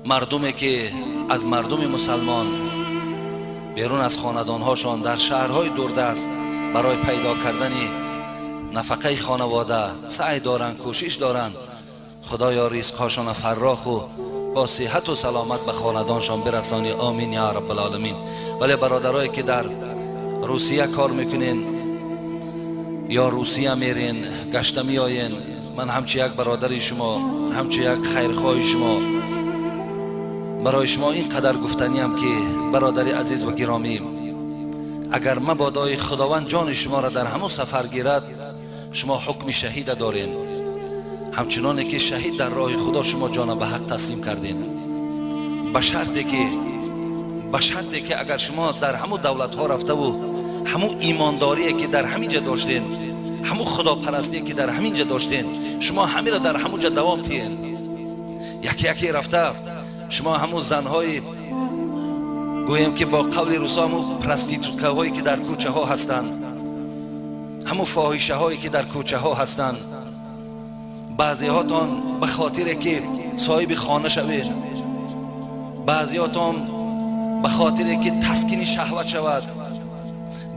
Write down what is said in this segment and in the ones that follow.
Мардуме ки аз мардуми мусалмон берун аз хонадонҳошон дар шаҳрҳои дурдаст барои пайдо кардани нафақаи хонавода саъй доранд, кӯшиш доранд. Худоё, ризқҳошонро фарроху бо сиҳату саломат ба хонадоншон бирасонӣ. Омин я раббалоламин. Вале бародарое ки дар Русия кор мекунен ё Русия мерен, гашта меоен, ман ҳамчу як бародари шумо, ҳамчу як хайрхоҳи шумо барои шумо ин қадар гуфтаниям, ки бародари азиз ва гиромӣ, агар мабодои Худованд ҷони шуморо дар ҳамун сафар гирад, шумо ҳукми шаҳида дорен. Ҳамчуноне ки шаҳид дар роҳи Худо шумо ҷона ба ҳақ таслим кардем, ба шарте ки агар шумо дар ҳамун давлатҳо рафтаву ҳамун имондорие ки дар ҳамин ҷа доштен, ҳамун худопарастие ки дар ҳамин ҷа доштен, шумо ҳамиро дар ҳамун ҷа давом тиҳед. Яке яке рафта шумо ҳамун занҳои, гӯем ки бо қавли русо, ҳамун проституткаҳое ки дар кӯчаҳо ҳастанд, ҳамун фоҳишаҳое ки дар кӯчаҳо ҳастанд, баъзеҳотон ба хотире ки соҳиби хона шавед, баъзеҳотон ба хотире ки таскини шаҳват шавад,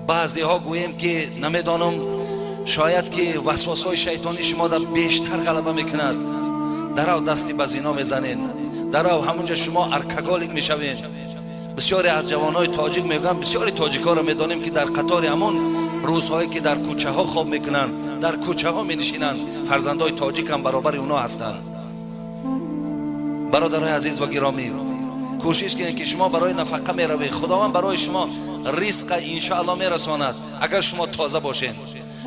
баъзеҳо, гӯем ки, намедонам, шояд ки васвосҳои шайтонӣ шумода бештар ғалаба мекунад, дарав дасти ба зино мезанед, дарав ҳамунҷа шумо алкоголик мешавед. Бисёре аз ҷавонҳои тоҷик мегӯянд, бисёри тоҷикҳоро медонем, ки дар қатори ҳамон рӯзҳое ки дар кӯчаҳо хоб мекунанд, дар кӯчаҳо менишинанд, фарзандои тоҷик ҳам баробари онҳо ҳастанд. Бародарои азиз ва гиромӣ, кӯшиш кунед, ки шумо барои нафақа меравед, Худованд барои шумо ризқа иншоалло мерасонад, агар шумо тоза бошед.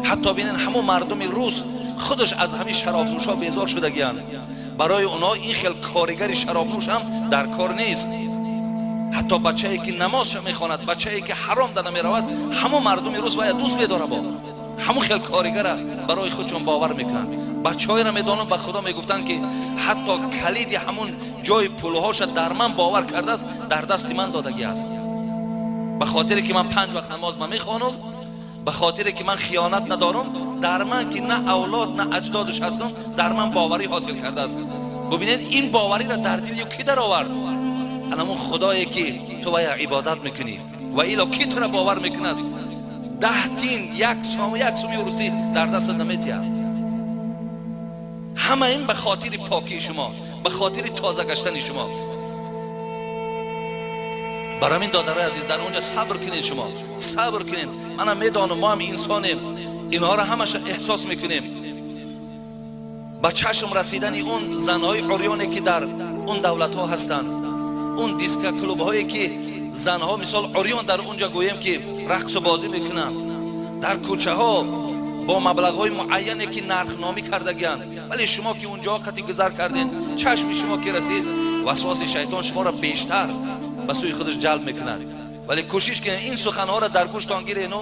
Ҳатто бинед, ҳамон мардуми рус худаш аз ҳамин шаробнӯшҳо безор шудагиянд. Барои онҳо ин хел коригари шаробнӯш ҳам дар кор нест. Ҳатто бачае ки намозша мехонад, бачае ки ҳаром да намеравад, ҳамон мардуми рус вая дӯст медора, бо ҳамон хел коригара барои худшон бовар мекунанд. Бачаҳоеро медонам, ба Худо, мегуфтанд, ки ҳатто калиди ҳамун ҷои пулҳоша дар ман бовар кардааст, дар дасти ман додагӣ аст, ба хотире ки ман панҷ вақт намоз ма мехонам, ба хотире ки ман хиёнат надорам, дар ман ки на авлод, на аҷдодаш ҳастам, дар ман боварӣ ҳосил кардааст. Бубинед, ин бовариро дар дили кӣ даровард? Анамон Худое ки ту вая ибодат мекунӣ. Ва ило кӣ тура бовар мекунад? 10 тин, як сом, як суми русӣ дар дастат наметиҳад. Ҳама ин ба хотири покии шумо, ба хотири тоза гаштани шумо. Барои ҳамин, додарои азиз, дар онҷа сабр кунед, шумо сабр кунед. Манам медонам, мо ҳам инсонем, инҳоро ҳамаша эҳсос мекунем. Ба чашм расидани он занҳои урёне ки дар он давлатҳо ҳастанд, он дискоклубҳое ки занҳо мисол урён дар онҷа, гӯем ки, рақсу бозӣ мекунанд дар кӯчаҳо бо маблағҳои муайяне ки нархномӣ кардагианд, вале шумо ки унҷо қати гузар кардем, чашми шумо ки расид, васвоси шайтон шуморо бештар ба сӯи худаш ҷалб мекунад. Вале кӯшиш кунед, ин суханҳоро дар гӯштон гирену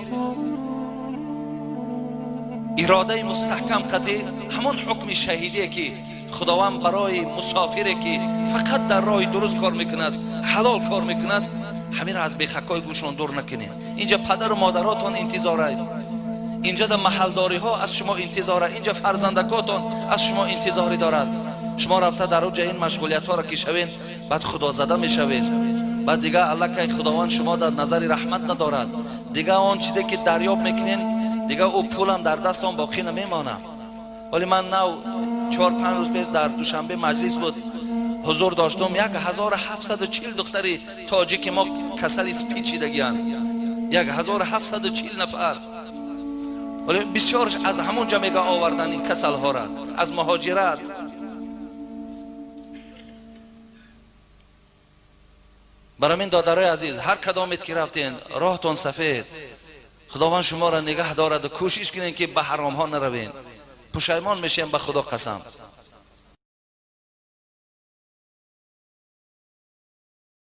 иродаи мустаҳкам қатӣ ҳамон ҳукми шаҳидие ки Худованд барои мусофире ки фақат дар роҳи дуруст кор мекунад, ҳалол кор мекунад, ҳаминро аз бехакҳои гӯшон дур накунед. Инҷа падару модаротон интизорад, инҷа да маҳалдориҳо аз шумо интизора, инҷа фарзандакотон аз шумо интизорӣ дорад. Шумо рафта дар уҷа ин машғулиятҳоро ки шавед, баъд худозада мешавед, баъд дига аллакай Худованд шумо дар назари раҳмат надорад. Дига он чизе ки дарёб мекунед, дига ӯ пулам дар дастон боқӣ намемонад. Вале ман нав 4-5 рӯз пеш дар Душанбе маҷлис буд, ҳузур доштум. 1740 духтари тоҷики мо касали СПИД шидагиянд, 1740 нафар. Вале бисёрш аз ҳамон ҷа мега овардан ин касалҳора, аз муҳоҷират. Барои ҳамин, додарои азиз, ҳар кадомет ки рафтен, роҳтон сафед, Худованд шуморо нигаҳ дораду кӯшиш кунед, ки ба ҳаромҳо наравен. Пушаймон мешем, ба Худо қасам.